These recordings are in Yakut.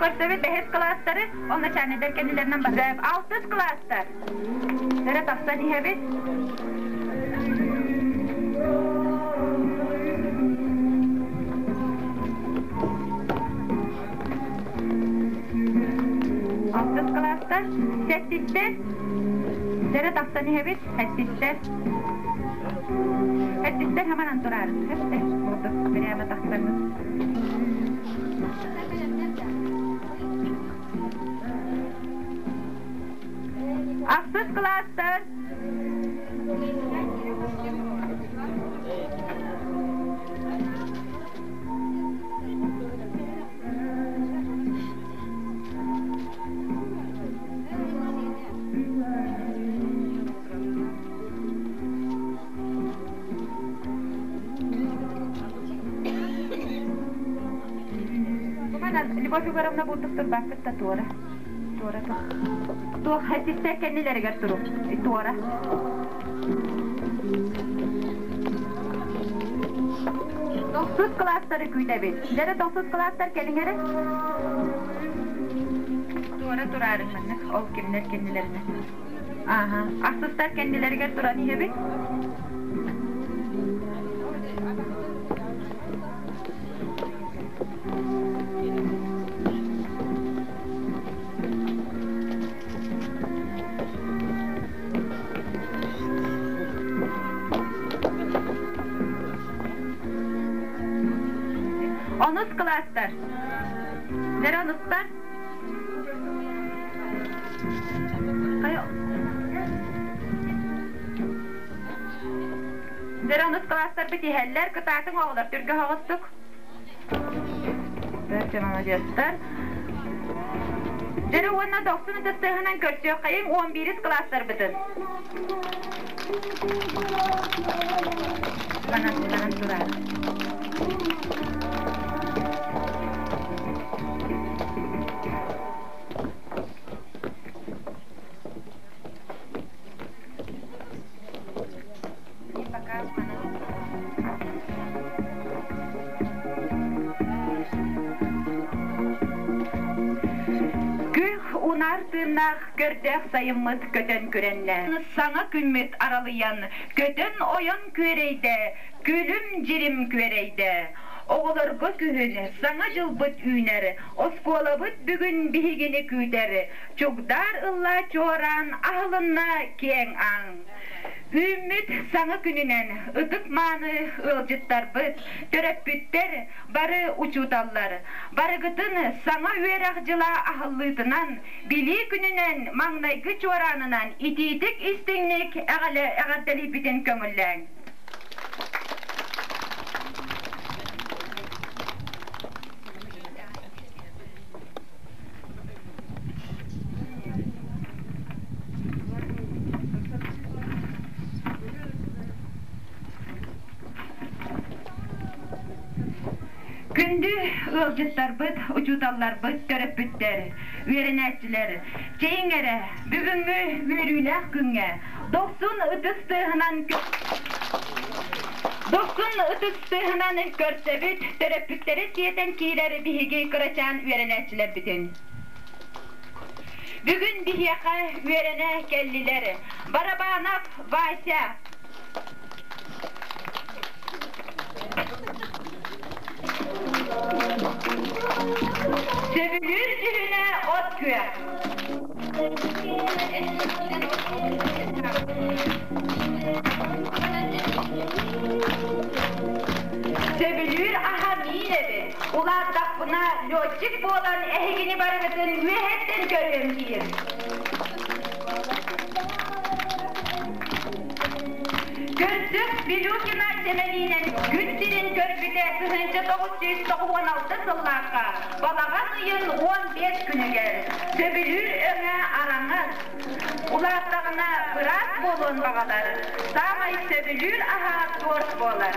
көрсөбүт бэһис кылаастары, ол начальниктар кэннилэринэн барып, алтыс кылаастар. Дэрэ тахсан иһэбит. Алтыс кылаастар, сэттистэр, дэрэ тахсан иһэбит, сэттистэр. Сэттистэр хаманан турарын, хэпте, ордук прямо тахсаҥҥыт. Ахсыс кылаастар. Любовь Егоровна бурдук турбаккыт да туора. Туора тур. Туох хэттистэр кэннилэригэр туру. Туора. Тохсус кылаастары күүтэбит. Дьэрэ тохсус кылаастар кэлиҥ эрэ. Туора тураарын маннык ол кимнэр кэннилэринэ. Ааһа. Ахсыстар кэннилэригэр туран иһэбит. Онус кылаастар. Дьэрэ онустар. Дьэрэ онус кылаастарбыт иһэллэр, кытаатыҥ оҕолор түргэ оҕустук. Бэрт молодецтар. Дьэрэ уонна дохсун ытыстыһынан көрсүөххэйиҥ 11 кылаастарбытын. Манан манан тураар. И пока Күх унар тыыннаах көрдөөх сайыммыт көтөн күрэннэ. Саҥа күммүт аралыйан, көтөн ойон күөрэйдэ, күлүм-дьирим күөрэйдэ. Оҕолорго күһүн саҥа дьылбыт үүнэр, оскуолабыт бүгүн биһигини күүтэр. Чугдаар ылла чуораан аһылынна киэҥ аан. Үүммүт саҥа күнүнэн ытык-мааны ыалдьыттарбыт, төрөппүттэр, бары учууталлар, барыгытын саҥа үөрэх дьыла аһыллыытынан, Билии күнүнэн маҥнайгы чуораанынан итиитик-истиҥник эҕэрдэлиирбитин көҥүллээҥ. Күндү ыалдьыттарбыт, учууталларбыт, төрөппүттэр, үөрэнээччилэр, чэйиҥ эрэ, бүгүҥҥү үөрүүлээх күҥҥэ дохсун ытыс тыаһынан Дохсун ытыс тыаһынан көрсөбүт, төрөппүттэри сиэтэн киирэр биһиги кырачаан үөрэнээччилэрбитин. Бүгүн биһиэхэ үөрэнэ кэллилэр Барабанов Вася, Сөбүлүүр дьүһүнэ от күөх. Сөбүлүүр аһа миин эбит. Улааттахпына летчик буолан эһигини барыгытын үөһэттэн көрүөм диир. Көрсүк Билюкина Сэмэлиинэн күн сирин көрбүтэ 1996 сыллаахха балаҕан ыйын 15 күнүгэр сөбүлүүр өҥө араҥас, улааттаҕына быраас буолуон баҕалар, саамай сөбүлүүр аһа торт буолар.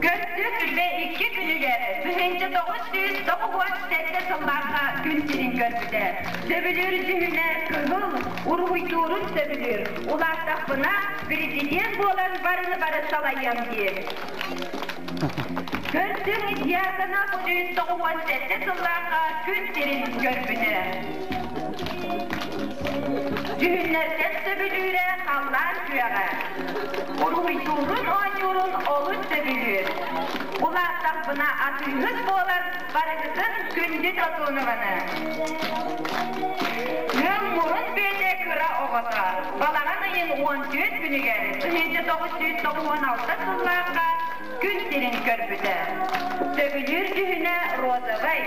Көрсүк үлэ икки күнүгэр 1900. 1997 сыллаахха күн сирин көрбүтэ. Сөбүлүүр дьүһүнэ кыһыл, уруһуйдуурун сөбүлүүр. Улааттахпына президент буолан барыны бары салайыам диир. Көрсүҥ Дьяконов 197 сыллаахха күн сирин көрбүтэ. Дьүһүннэртэн сөбүлүүрэ халлаан күөҕэ. Уруһуйдуурун оонньуурун олус сөбүлүүр. Улааттахпына атыыһыт буолан барыгытын күндү Тотунованы. Ыам мурун бүөтэ кыра оҕото балаҕан ыйын 14 күнүгэр 1996 сыллаахха күн сирин көрбүтэ. Сөбүлүүр дьүһүнэ розовай.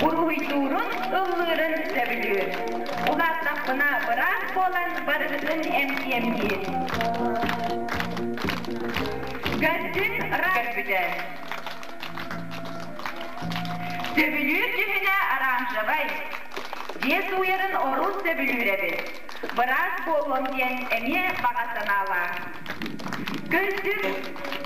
Уруһуйдуурун, ыллыырын сөбүлүүр. Улааттахпына быраас буолан барыгытын эмтиэм диир. Көрсүн көрбүтэ. Сөбүлүүр дьүһүнэ оранжевай. Дьиэ сууйарын орус сөбүлүүр эбит. Быраас буолуом диэн эмиэ баҕа санаалаах. Көрсүм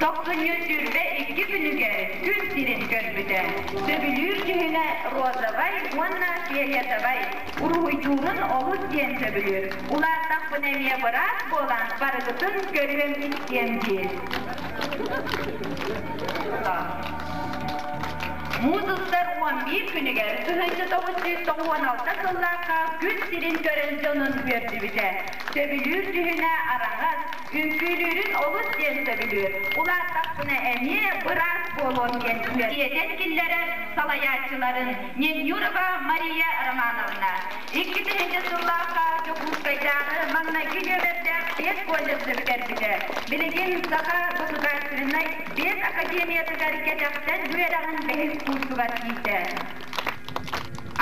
тохсунньу 22 күнүгэр күн сирин көрбүтэ. Сөбүлүүр дьүһүнэ розовай уонна фиолетовай. Уруһуйдуурун олус диэн сөбүлүүр. Улааттахпына эмиэ быраас буолан барыгытын көрүөм истиэм диир. Муус устар 11 күнүгэр 1996 сыллаахха күн сирин көрөн дьонун үөрдүбүтэ. Сөбүлүүр дьүһүнэ араҥас, үҥкүүлүүрүн олус диэн сөбүлүүр. Улааттахпына эмиэ быраас буолуом диэн үөрэтэн киллэрэр салайааччыларын Ненюрова Мария Романовна. 2000 сыллаахха Дьокуускайдааҕы маҥнайгы нүөмэрдээх биэс колледжы бүтэрбитэ. Билигин Саха государственнай биэс академиятыгар кэтэхтэн үөрэҕин бэһис курсугар киирдэ.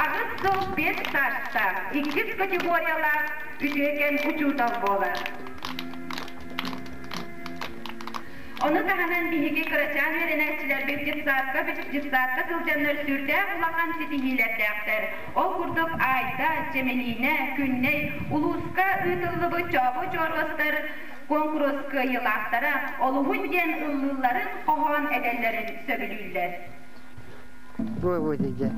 Аҕыс сыл биэс саастаах, иккис категориялаах үтүөкэн учуутал буолар. Ону таһынан биһиги кырачаан үөрэнээччилэрбит детсадка, детсадка сылдьаннар сүрдээх улахан ситиһиилэрдээхтэр. Ол курдук Айта, Чэмэлиинэ, Күннэй улууска ыытыллыбыт Чообу чооруостар куонкурус кыайыылаахтара олуһун диэн ыллыылларын хоһоон этэллэрин сөбүлүүллэр. Выводите.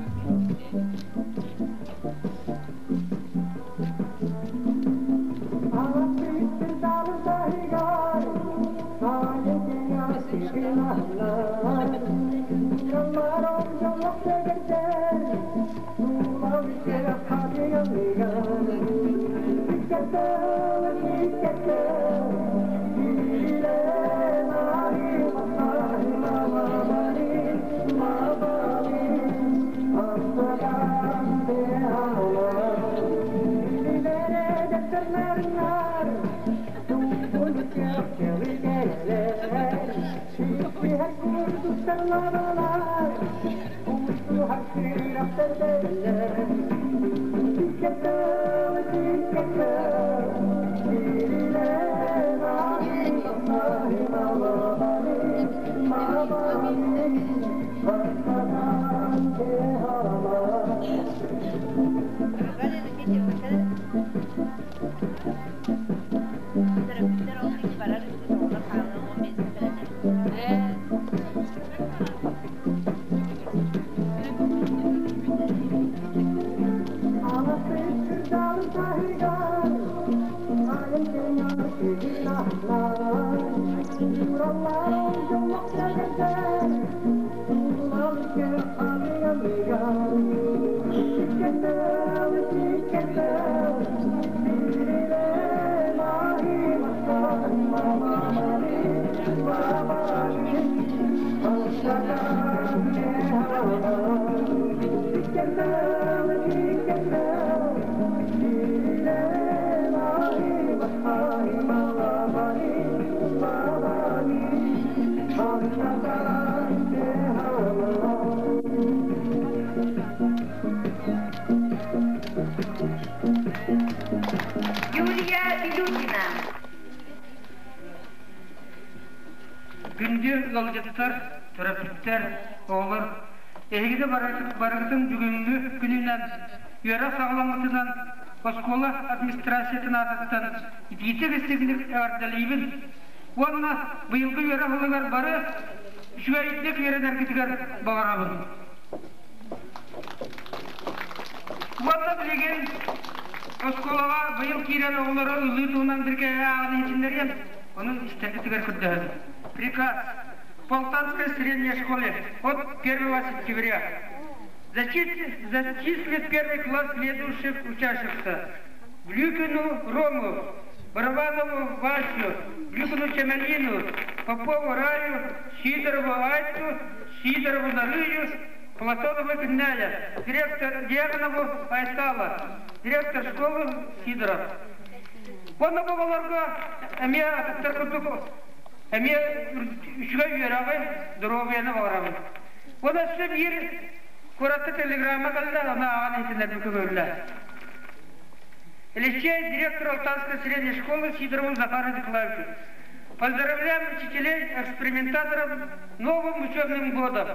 Юлия Илюхина. Күндү ыалдьыттар, төрөппүттэр, оҕолор, эһигини барыгытын бүгүҥҥү күнүнэн үөрэх саҕаламмытынан оскуола администрациятын аатыттан итиитик истиҥник эҕэрдэлиибин уонна быйылгы үөрэх ылыгар бары Үчүгэйдик үөрэнэргитигэр баҕарабын. Уонна билигин оскуолаҕа быйыл киирэн оҕолору ылыы туһунан бирикээһи ааҕан иһитиннэриэм, онон истэргитигэр көрдөһөбүн. Приказ. Полтавской средней школе от 1 сентября. Зачислить первый класс следующих учащихся. Блюкину Рому, Барабанову Васю, Блюкину Чемелину, Попову Раю, Сидорову Айту, Сидорову Нарыю, Платонову Күннэйэ, директор Диагонову Айтала, директор школы Сидоров. Уонна боболорго эмиэ атыттар курдук эмиэ үчүгэй үөрэҕи, доруобуйаны баҕарабын. Уонна өссө биир куоракка телеграмма кэллэ, ону ааҕан иһитиннэрбин көҥүллэ. Алексей, директор Алтанской средней школы Сидорову Захару Николаевичу. Поздравляем учителей, экспериментаторов новым учебным годом.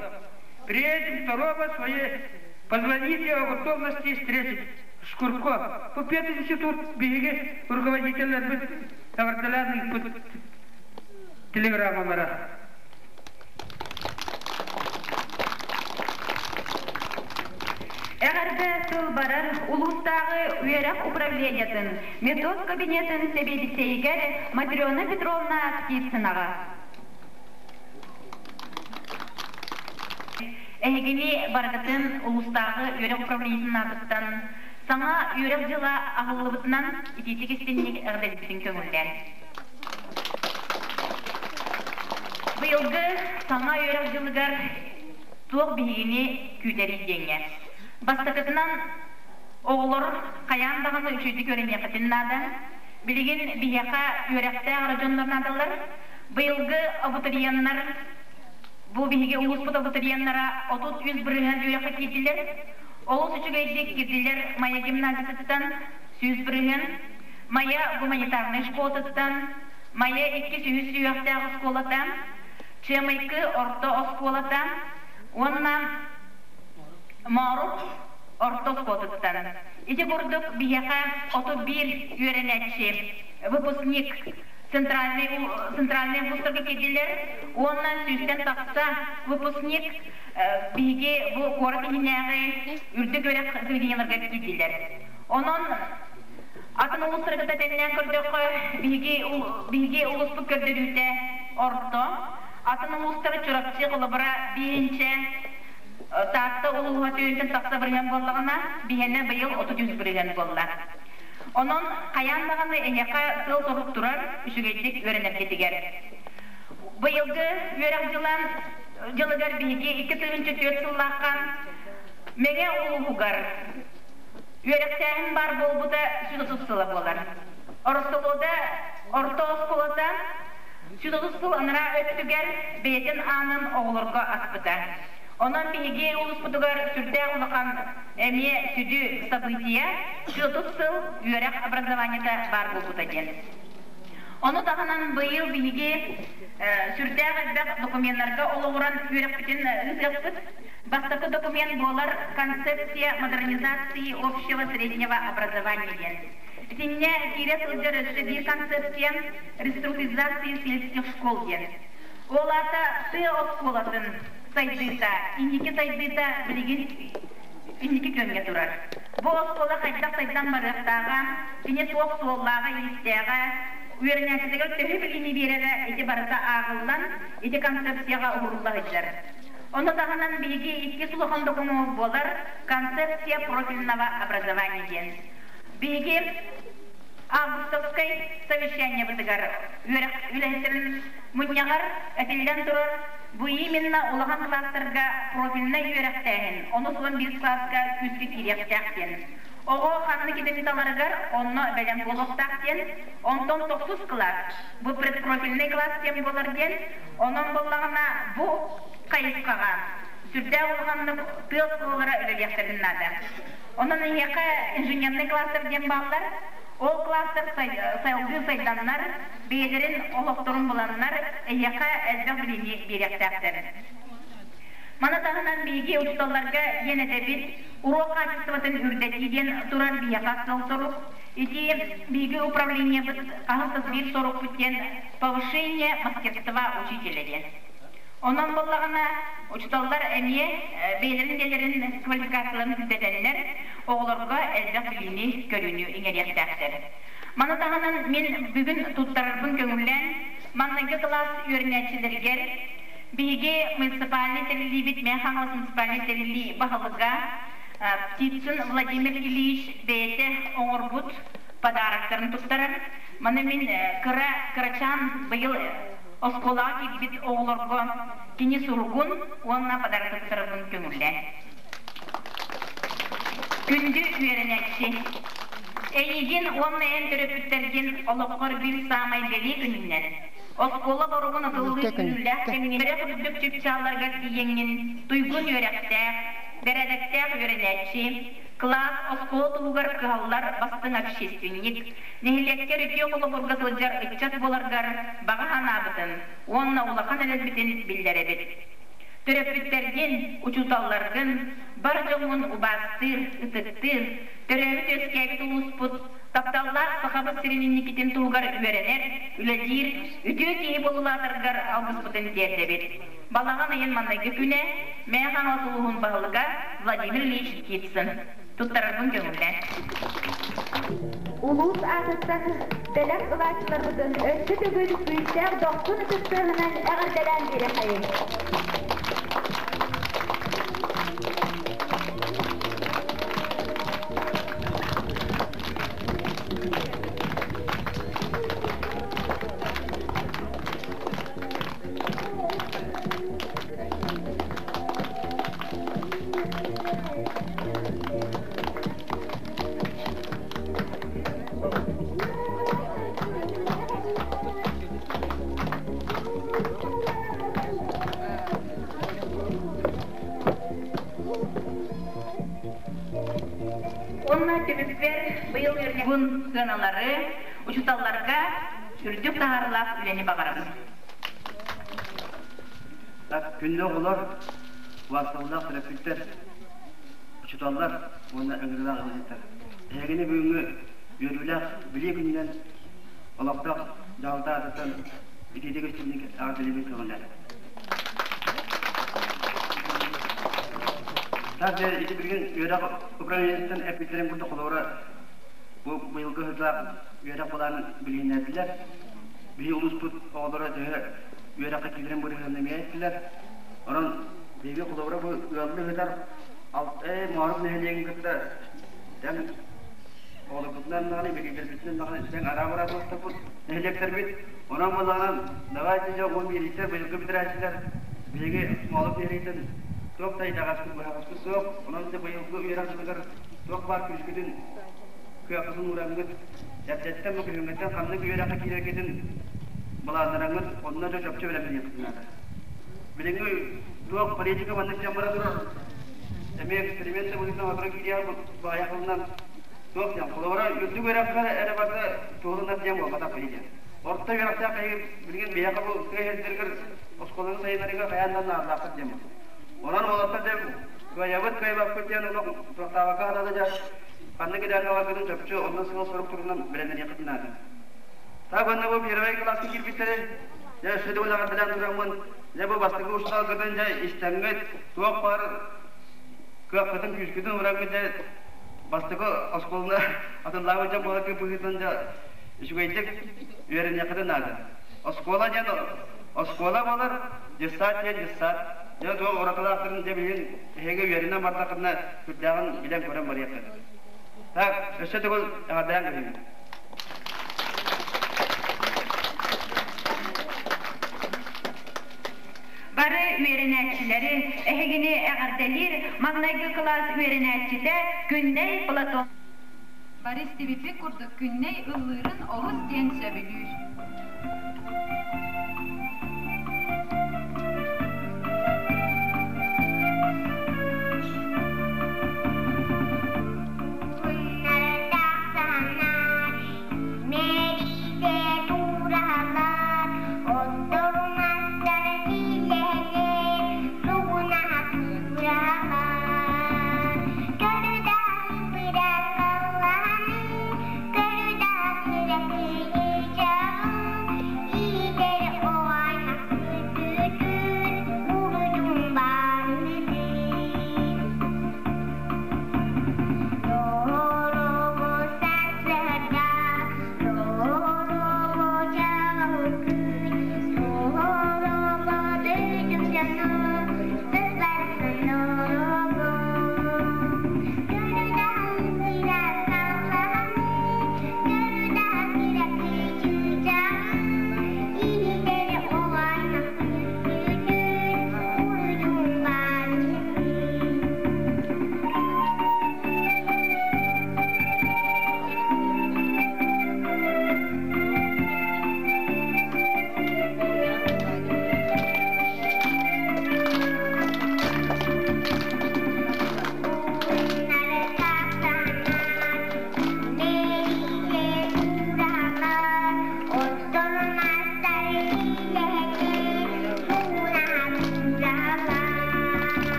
Приедем второго своей, позвоните о готовности встретить Шкурко. Бу пединститут биһиги руководителлэрбит эҕэрдэлээн ыыппыт телеграммалара. Эҕэрдэ тыл барар улуустааҕы үөрэх управлениетын метод кабинетын сэбиэдиссэйигэр Матрена Петровна Птицынаҕа. Эһигини барыгытын улуустааҕы үөрэх управлениетын аатыттан саҥа үөрэх дьыла аһыллыбытынан итиитик истинник эҕэрдэлиирбитин көҥүллээн. Быйылгы саҥа үөрэх дьылыгар туох биһигини күүтэрий диэҥҥэ. Бастакытынан, оҕолор хайаан даҕаны үчүгэйдик үөрэниэххитин наада. Билигин биһиэхэ үөрэхтээх эрэ дьоннор наадалар. Быйылгы абитуриеннар, бу биһиги улууспут абитуриеннара 33% үөрэххэ киирдилэр. Олус үчүгэйдик киирдилэр Майа гимназиятыттан 100%, Майа гуманитарнай школатыттан, Майа иккис үһүс сүһүөхтээх оскуолата, Чыамайкы орто оскуолата уонна Моорук орто оскуолатыттан. Ити курдук биһиэхэ 31 үөрэнээччи, выпускник центральный, центральный вузтарга киирдилэр уонна сүүстэн тахса выпускник биһиги бу куорат иһинээҕи үрдүк үөрэх заведениеларга киирдилэр. Онон Атын улуустары кытта тэҥнээн көрдөххө, биһиги, биһиги улууспут көрдөрүүтэ орто. Атын улуустары Чурапчы холобура бииринчэ, Таатта улууһа түүнтэн тахса бырыһыан буоллаҕына, биһиэнэ быйыл 33 бырыһыан буолла. Онон хайаан даҕаны эһиэхэ сыал-сорук турар, үчүгэйдик үөрэнэргитигэр. Быйылгы үөрэх дьыла дьылыгар биһиги 2004 сыллаахха Мэҥэ улууһугар Үөрэхтээһин баар буолбута 130 сыла буолар. Ороссолуода орто оскуолата 130 сыл анараа өттүгэр бэйэтин аанын оҕолорго аспыта. Онон биһиги улууспутугар сүрдээх улахан эмиэ сүдү событие 130 сыл үөрэх образованиета баар буолбута диэн. Ону таһынан быйыл биһиги сүрдээх элбэх докуменнарга олоҕуран үөрэхпитин ыытыахпыт. Бастакы документ буолар «Концепция модернизации общего среднего образования» диэн. Итиннэ киирэ сылдьар өссө биир концепция реструктуризации сельских школ диэн. Ол аата тыа оскуолатын сайдыыта, инники сайдыыта билигин инники күөҥҥэ турар. Бу оскуола хайдах сайдан барыахтааҕа, кини туох суоллааҕа-иистээҕэ, үөрэнээччилэргэ төһө билиини биэрэрэ ити барыта ааҕыллан, ити концепцияҕа уһулла сылдьар. Ону таһынан биһиги иккис улахан докумуон буолар «Концепция профильного образования» диэн. Биһиги августовскай совещаниебытыгар үөрэх үлэһиттэрин мунньаҕар этиллэн турар бу именно улахан кылаастарга профильнай үөрэхтээһин ону суон биир кылааска күүскэ киириэхтээх диэн. Оҕо ханнык идэни таларыгар онно бэлэм буолуохтаах диэн, онтон тохсус кылаас бу предпрофильный класс диэн буолар диэн, Онон буоллаҕына бу хайысхаҕа сүрдээх улаханнык тыа оскуолалара үлэлиэхтэрин наада. Онон эһиэхэ инженерный класстар диэн бааллар. Ол класстар салгыы сайданнар, бэйэлэрин олохторун буланнар, эһиэхэ элбэх билиини биэриэхтээхтэр. Маны таһынан биһиги учууталларга диэн этэбит, уруок хаачыстыбатын үрдэтии диэн турар биһиэхэ сыал-сорук. Ити биһиги управлениебыт хаһыс да биир сорукпут диэн повышение мастерства учителя диэн. Онон буоллаҕына, учууталлар эмиэ бэйэлэрин идэлэрин квалификацияларын үрдэтэннэр, оҕолорго элбэх билиини-көрүүнү иҥэриэхтээхтэр. Маны таһынан мин бүгүн туттарарбын көҥүллээн, маҥнайгы кылаас үөрэнээччилэригэр биһиги муниципальнай тэриллиибит Мэҥэ Хаҥалас муниципальнай тэриллии баһылыга Птицын Владимир Ильич бэйэтэ оҥорбут подароктарын туттарар. Маны мин кыра кырачаан быйыл оскуолаҕа киирбит оҕолорго кини суругун уонна подароктарбын көҥүллээн. Күндү үөрэнээччи, эйигин уонна эн төрөппүттэргин олоххор биир саамай бэлиэ күнүнэн, оскуола боругун атыллыы күүрүүлээх кэмҥин үөрэх үрдүк чыпчаалларыгар тиийэҥҥин туйгун үөрэхтээх, бэрээдэктээх үөрэнээччи, кылаас, оскуола туһугар кыһаллар бастыҥ общественник, нэһилиэккэр үтүө холобурга сылдьар ыччат буоларгар баҕа санаабытын уонна улахан эрэлбитин биллэрэбит. Төрөппүттэргин, учууталларгын, бар дьоҥҥун убаастыыр, ытыктыыр, төрөөбүт-үөскээбит улууспут, тапталлаах Сахабыт сирин инникитин туһугар үөрэнэр, үлэлиир, үтүө киһи буолулаатаргар алгыспытын тиэрдэбит. Балаҕан ыйын маҥнайгы күнэ Мэҥэ Хаҥалас улууһун баһылыга Владимир Ильич Птицын. Туттарарбын көҥүллээн. Улуус аатыттан бэлэх ылааччыларбытын өссө төгүл күүстээх дохсун ытыс тыаһынан эҕэрдэлээн биэриэхэйиҥ. Уонна түмүкпэр быйыл үөрэнэбин сыаналары учууталларга үрдүк таһаарыылаах үлэни баҕарабын. Күндү оҕолор, убаастабыллаах төрөппүттэр, учууталлар уонна ыҥырыылаах ыалдьыттар! Эһигини бүгүҥҥү үөрүүлээх билии күнүнэн олохтоох дьаһалта аатыттан итиитик истиҥник эҕэрдэлиибин көҕүлээтим. Тас ити билигин үөрэх управлениетыттан эппиттэрин курдук холобура бу быйылгы сыллаах үөрэх былаанын билиһиннэрдилэр. Биһиги улууспут оҕолоро төһө үөрэххэ киирэн бырыһыаны эмиэ эттилэр. Онон биһиги холобура бу ыаллыы сытар Алтай Моорук нэһилиэгин кытта тэҥ оҕолорбутунан даҕаны, билиилэрбитинэн даҕаны тэҥ араабыра туохтаппыт нэһилиэктэрбит. Онон буоллаҕына давайте дьэ уон биэрииттэр быйылгы бүтэрээччилэр биһиги Моолук нэһилиэгиттэн туох да итэҕэспит быһаҕаспыт суох. Онон дьэ быйылгы үөрэх дьылыгар туох баар күүскүтүн, кыаххытын уураҥҥыт Эрдэттэн бу күһүҥҥүттэн ханнык үөрэххэ киирэргитин былааннараҥҥыт, онно дьэ чопчу бэлэмнэниэххитин наада. Билиҥҥи туох политика маннык дьон бара турар, эмиэ эксперимент да быһыытынан отура киириэх баайа хылынан туох диэн, холобура, үрдүк үөрэххэ эрэ барыта туһуланар диэн буолбатах киһи диэн. Орто үөрэхтээх киһи билигин биһиэхэ бу тыа сирдэригэр оскуоланы сайыннарыыга хайаан да наадалаахпыт диэн буолар. Онон уолаттар дьэ кыайабыт кыайбаппыт диэн олох туохтаабакка сатаата дьэ Ханнык идеалларгытын чопчу онно сыал-сорук турунан бэлэмнэниэххитин наада. Так уонна бу первай кылааска киирбиттэри, дьэ өссө да эҕэрдэлээн тураммын, дьэ бу бастакы учууталгытын дьэ истэҥҥит, туох баар кыаххытын, күүскүтүн ураҥҥыт дьэ бастакы оскуоланы атыллаабыт дьон буоларгыт быһыытынан дьэ үчүгэйдик үөрэниэххитин наада. Оскуола диэн оскуола буолар, дьыссаат диэн дьыссаат. Дьэ туох уратылаахтарын дьэ билигин эһиги үөрэнэн бардаххытына сүрдээҕин билэн-көрөн барыаххыт. Так, өссө төгүл эҕэрдэлээн көрүүм. Бары үөрэнээччилэри эһигини эҕэрдэлиир маҥнайгы кылаас үөрэнээччитэ Күннэй Платон. Бары истибиппит курдук Күннэй ыллыырын олус диэн сөбүлүүр.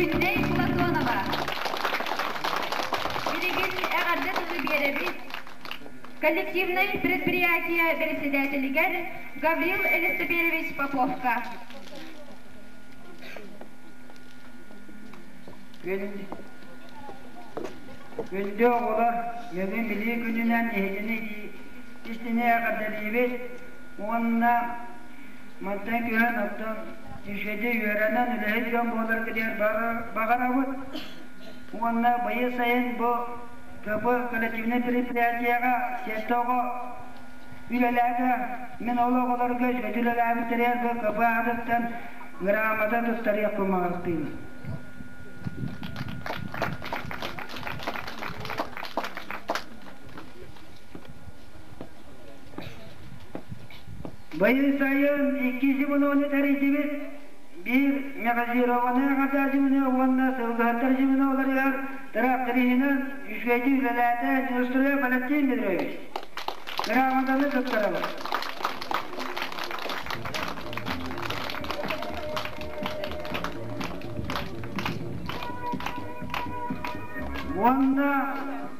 Күннэй Платонова. Билигин эҕэрдэ тылы биэрэбит. Коллективнай предприятие председателигэр Гаврил Элисаберович Поповка. Күндү оҕолор, бүгүн Билии күнүнэн эһигини истиҥ эҕэрдэлиибит уонна мантан күһэн оттон үчүгэйдик үөрэнэн үлэһит дьон буоларгытыгар баҕарабыт уонна быйыл сайын бу КП коллективнай предприятиеҕа сэттэ оҕо үлэлээтэ. Мин ол оҕолорго үчүгэйдик үлэлээбиттэригэр бу КП аатыттан грамота туттарыахпын баҕартыыбын. Быйыл сайын икки звенону тэрийдибит. Биир механизированнай аҥардаах звено уонна сылгыһыттар звеноларыгар тракториһынан үчүгэйдик үлэлээтэ Неустроев Валентин Петрович. Грамотаны туттарабыт. Уонна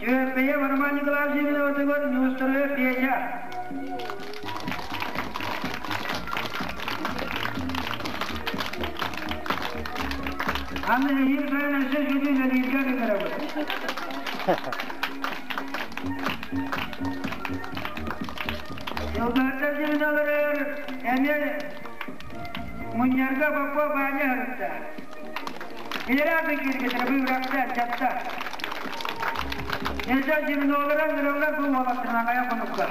Түөрпэйэ Роман Николаевич Семеноватыгар Неустроев Петя. Аны эһиил сайын өссө сүдү үлэлииргэ ыҥырабыт. Сылгыһыттар дьиҥнэлэригэр эмиэ мунньарга боппо баанньа сырытта. Илэрээбин киирбитэ быыракта, чапта. Нельзя дьиҥнэлэрэ ыҥыраллар бу уолаттарынан хайа хонукка.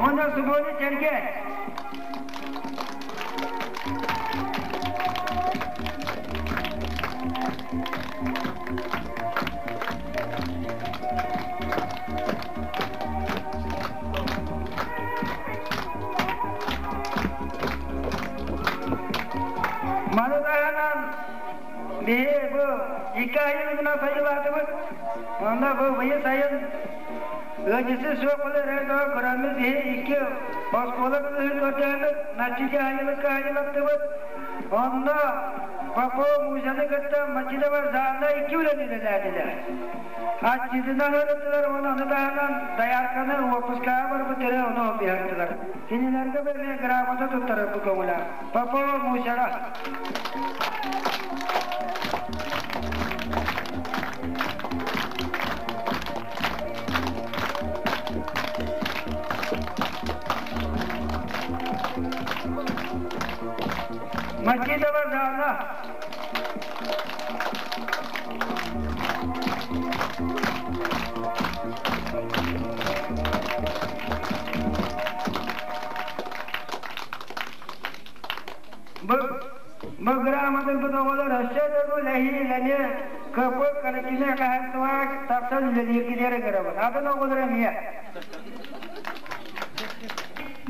Уонна субуону сэргэ Маны таһынан биһи бу икки айылгына сайылаатыбыт. Онно бу быйыл сайын ыалдьыты суох буолар эрэ көрөммүт биһи икки оскуола кыыһын көрдөһөммүт Наччити айылыкка айылаттыбыт. Онно Попов Музяны кытта Мачидова Жанна икки үлэни үлэлээтилэр. Аччытынан ырыттылар уонна ону таһынан доярканы уоппускаҕа барбыт эрэ ону биһаттылар. Кинилэргэ бэмэ грамота туттарарбыт көҥүлэ. Попова Мусяга. Мачидова Жанна. Бу грамоталбыт оҕолор өссө төгүл эһиил эмиэ КП коллективнай хаһаайыстыбаҕа тахсан үлэлииргитигэр ыҥырабын. Атын оҕолор эмиэ.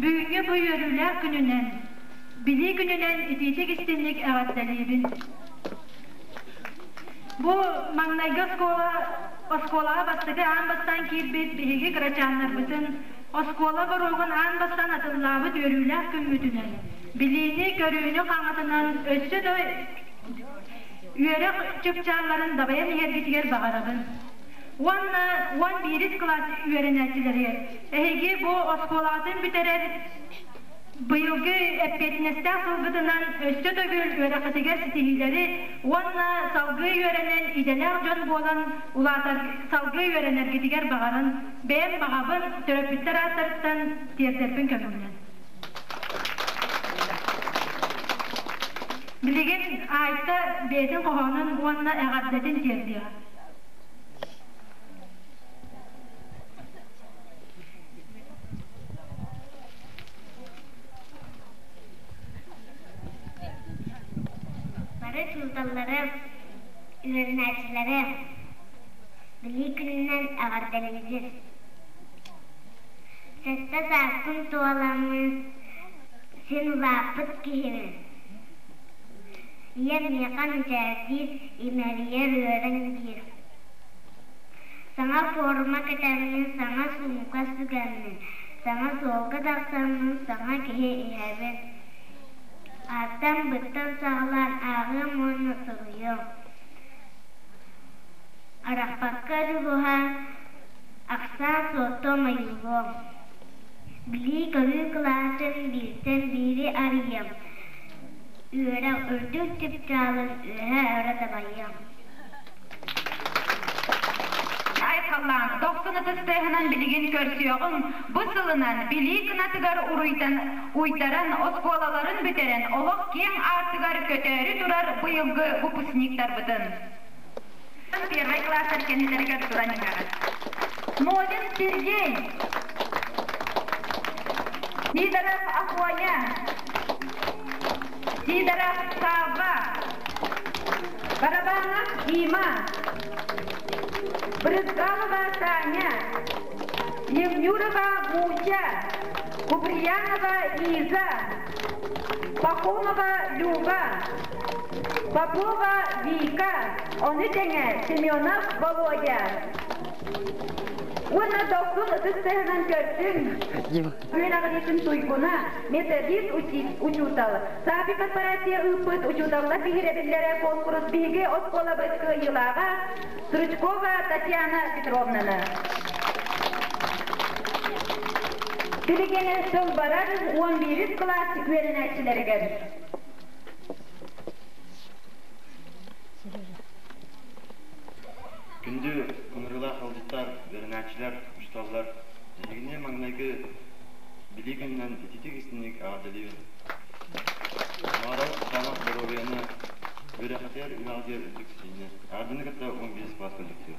Бүгүҥҥү бу үөрүүлээх күнүнэн, Билии күнүнэн итиитик истинник эҕэрдэлиибин. Бу маҥнайгы оскуола оскуолаҕа бастакы аан бастаан киирбит биһиги кырачааннарбытын оскуола боруогун аан бастаан атыллаабыт үөрүүлээх күммүтүнэн, билиини-көрүүнү хаҥатынан өссө да үөрэх чыпчаалларын дабайан иһэргитигэр баҕарабын. Уонна уон биирис кылаас үөрэнээччилэригэр эһиги бу оскуолаҕытын бүтэрэр Быйылгы эппиэтинэстээх сылгытынан өссө төгүл үөрэххитигэр ситиһиилэри уонна салгыы үөрэнэн идэлээх дьон буолан улаатар салгыы үөрэнэргитигэр баҕаран, бэйэм баҕабын төрөппүттэр ааттарыттан тиэрдэрбин көҥүллэн. Билигин Айта бэйэтин хоһоонун уонна эҕэрдэтин тиэрдиэҕэ. Бары учууталлары, үөрэнээччилэри Билии күнүнэн эҕэрдэлиибит! Сэттэ сааспын туоламмын син улааппыт киһибин. Ийэм миэхэ мичээрдиир, имэрийэр үөрэн диир. Саҥа форма кэтэммин, саҥа суумка сүгэммин, саҥа суолга тахсаммын, саҥа киһи иһэбин. Ааттан-быттан саҕалаан ааҕыам уонна суруйуом. Арахпакка дьулуһан, ахсаан суоттуом ойуулуом. Билии-көрүү кылаасын бииртэн биири арыйыам. Үөрэх үрдүк чыпчаалын үөһэ өрө дабайыам. Айхаллаан, дохсун ытыс тыаһынан билигин көрсүөҕүҥ, бу сылынан билии кынатыгар уруйтан, уйдаран, оскуолаларын бүтэрэн, олох киэҥ аартыгар көтөөрү турар быйылгы выпускниктарбытын. Первый класстар кэннилэригэр туран иһэҕит. Модин Сергей, Сидоров Афоня, Сидоров Савва, Барабанов Дима, Брызгалова Таня, Евнюрова Муся, Куприянова Лиза, Пахомова Люба, Попова Вика, ону тэҥэ Семенов Володя. Уонна дохсун ытыс тыаһынан көрсүҥ. Үөрэҕириитин туйгуна, методист учуутал, САПИ корпорация ыыппыт учууталлар биһирэбиллэрэ конкурс биһиги оскуолабыт кыайыылааҕа Стручкова Татьяна Петровнаны. Билигин сыл барар 11 кылаас үөрэнээччилэригэр. Күндү ыҥырыылаах ыалдьыттар, үөрэнээччилэр, учууталлар, эһигини маҥнайгы билии күнүнэн ититик истиҥник эҕэрдэлиибин. Баҕарабыт кытаанах доруобуйаны, үөрэххитигэр, үлэҕитигэр үрдүк ситиһиини. Эҕэрдэни кытта 15 кылаас коллектива.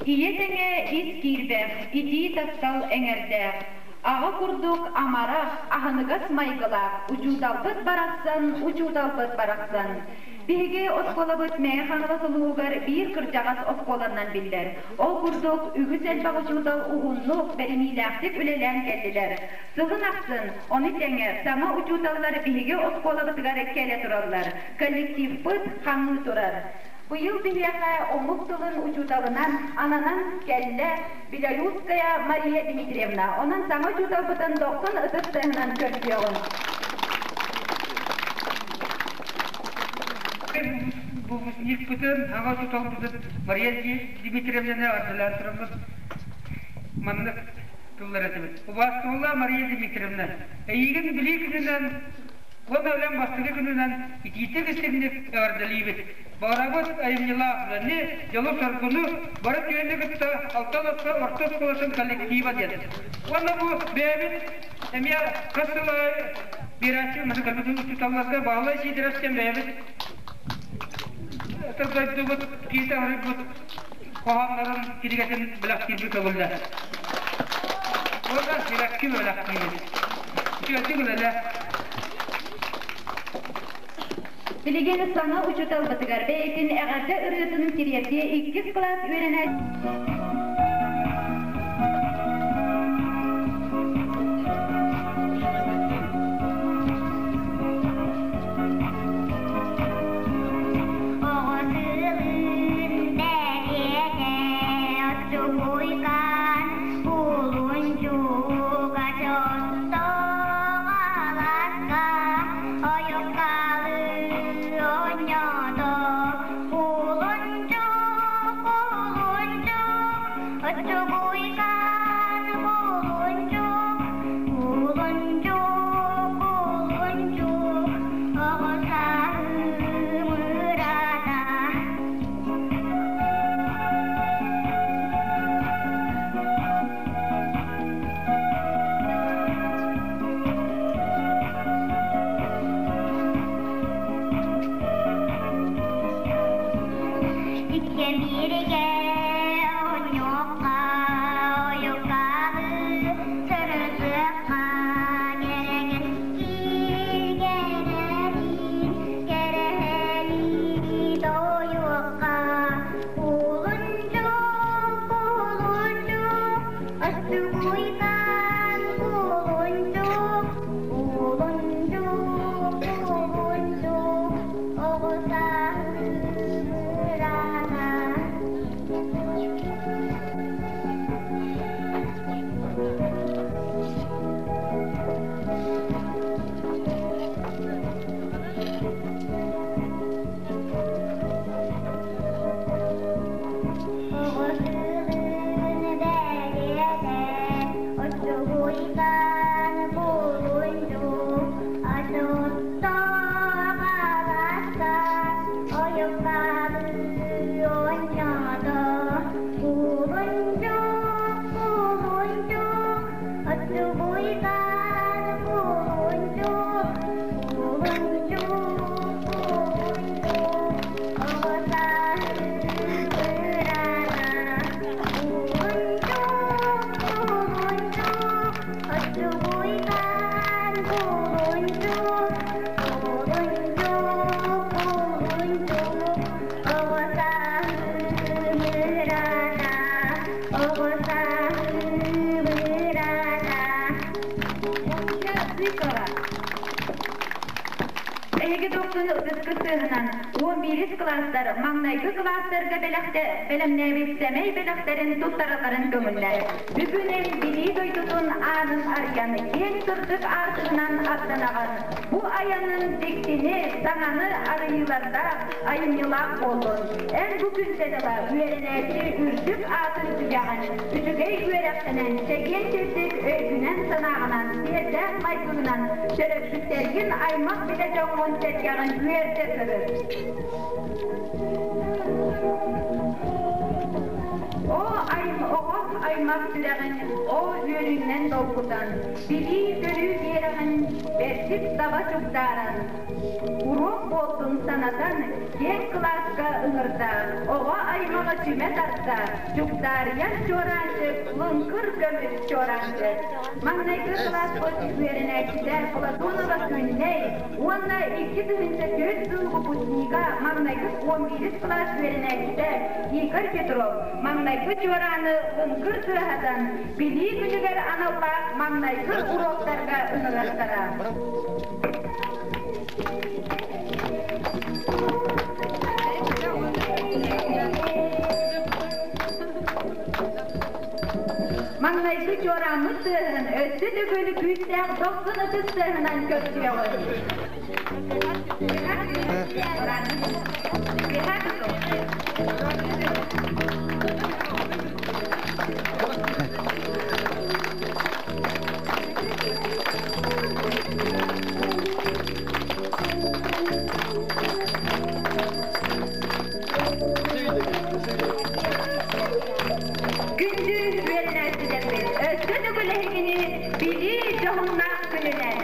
Ийэ тэҥэ ис киирбэх, итии таптал эҥэрдээх, аҕа курдук амарах, аһыныгас майгылаах учууталбыт барахсан, учууталбыт барахсан. Биһиги оскуолабыт Мэҥэ Хаҥалас улууһугар биир кырдьаҕас оскуоланнан биллэр. Ол курдук, үгүс элбэх учуутал уһуннук, бэриниилээхтик үлэлээн кэллилэр. Сылын ахсын, ону тэҥэ, саҥа учууталлар биһиги оскуолабытыгар кэлэ тураллар. Коллективпыт хаҥыы турар. Быйыл биһиэхэ омук тылын учууталынан ананан кэллэ Белорусская Мария Дмитриевна. Онон саҥа учууталбытын дохсун ытыс тыаһынан көрсүөҕүҥ. Выпускникпытын, аҕа учууталбытын Мария Дмитриевнаны ардылаан тураммыт маннык тыллар этибит. Убаастабыллаах Мария Дмитриевна, эйигин билии күнүнэн уонна үлэм бастакы күнүнэн итиитик истиҥник эҕэрдэлиибит. Баҕарабыт айымньылаах үлэни, дьолу-соргуну бары түөнү кытта Алтан орто оскуолатын коллектива диэн. Уонна бу бэйэбит эмиэ хас сыл аайы биэрээччи музыкальнай учууталларга Баһылай Сидоров диэн бэйэбит дойдубут киитэ арыйбыт хоһооннорун кинигэтин бэлэхтиирбит көҥүллэр. Уонна сибэкки бэлэхтиибит. Үчүгэйдик үлэлээ. Билигин саҥа учууталбытыгар бэйэтин эҕэрдэ ырыатын тириэрдиэ иккис кылаас үөрэнээччи Оҕо сылын бэлиэтэ оччугуйкаан кулунчуга чоттоҕаласка ойуккалы оонньоото кулунчук кулунчук оччугуйкаан кулунчук кулунчук кулунчук оҕо сааһым ырата. Иккиэн бииргэ оонньуохха, ойукаҕы сырытыахха, кэрэгэн кииргэнэрин кэрэһэлии тоойуохха. Кулунчук, кулунчук, астыгуйкаан кулунчук. тыаһынан 11 кылаастар маҥнайгы кылаастарга бэлэмнээбит сэмэй бэлэхтэрин туттаралларын көҥүллэр. Бүгүн эн билии дойдутун аанын арыйан, киэҥ сырдык аартыгынан аттанаҕын. Бу айанын дьиктини, саҥаны арыйыылардаах, айымньылаах буоллун. Эн бу күнтэн ыла үөрэнээччи үрдүк аатын сүгэҕин, үчүгэй үөрэхтэнэн, чэгиэн-чэбдик өйгүнэн-санааҕынан, сиэрдээх майгыгынан төрөппүттэргин, аймах-билэ дьоҥҥун-сэргэҕин үөрдэ сырыт. Оо, оҕо аймах сүрэҕин, оо, үөрүүнэн долгутан, билии-көрүү биэрэҕин бэрдик таба чугдааран, уруок буолтун санатан, киэҥ кылааска ыҥырда, оҕо аймаҕы түмэ тарта, чугдаарыйар чуораанчык, лыҥкыр көмүс чуораанчык. Маҥнайгы кылааспыт үөрэнээччитэ Платонова Күннэй уонна 2004 сыл выпускнига маҥнайгы 11 кылаас үөрэнээччитэ Игорь Петров маҥнайгы чуорааны лыҥкыр тыаһатан Билии күнүгэр аналлаах маҥнайгы уруоктарга ыҥырыахтара. Маҥнайгы чуорааммыт тыаһын өссө төгүл күүстээх дохсун ытыс тыаһынан көрсүөҕүҥ. Күндү үөрэнээччилэрбит, өссө төгүл эһигини Билии дьоһуннаах күнүнэн!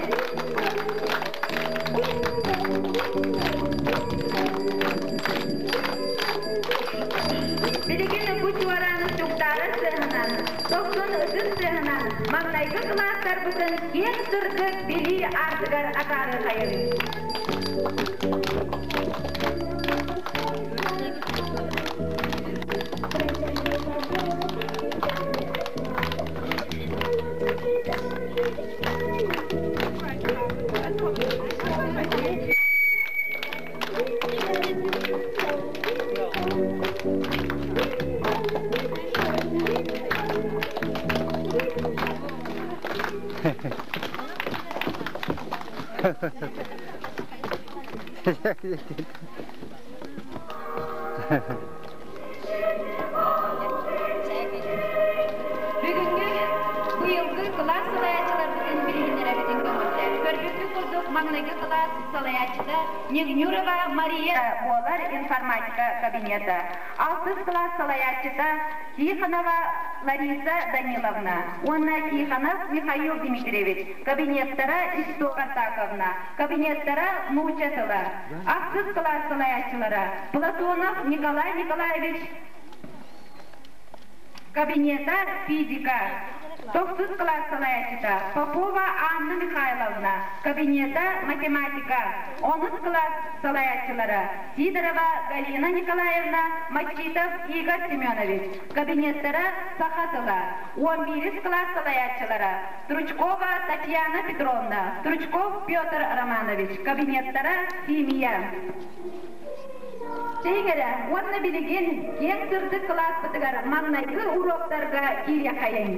Билигин бу чуорааны чугдаарар сыаһынан, тохсун ытыс тыаһынан маҥнайгы кылаастарбытын киэҥ сырдык билии аартыгар атаарыахайын. Бүгүҥҥү быйылгы кылаас салайааччыларбытын билиһиннэрэбитин көҥүллэр. Көрбүккүт курдук маҥнайгы кылаас салайааччыта Негнюрова Мария буолар информатика кабинета. Алтыс кылаас салайааччыта Тихонова Лариса Даниловна уонна Тихонов Михаил Дмитриевич кабинеттара Исто Артаковна, кабинеттара нуучча тыла. Ахсыс кылаас салайааччылара Платонов Николай Николаевич кабинета физика. Тохсус кылаас салайааччыта Попова Анна Михайловна, кабинета математика. Онус кылаас салайааччылара Сидорова Галина Николаевна, Мачитов Игорь Семенович, кабинеттара саха тыла. 11 кылаас салайааччылара Стручкова Татьяна Петровна, Стручков Петр Романович, кабинеттара химия. Тэҥэрэ уонна билигин киэҥ сырдык кылааспытыгар маҥнайгы уруоктарга киириэхэйиҥ.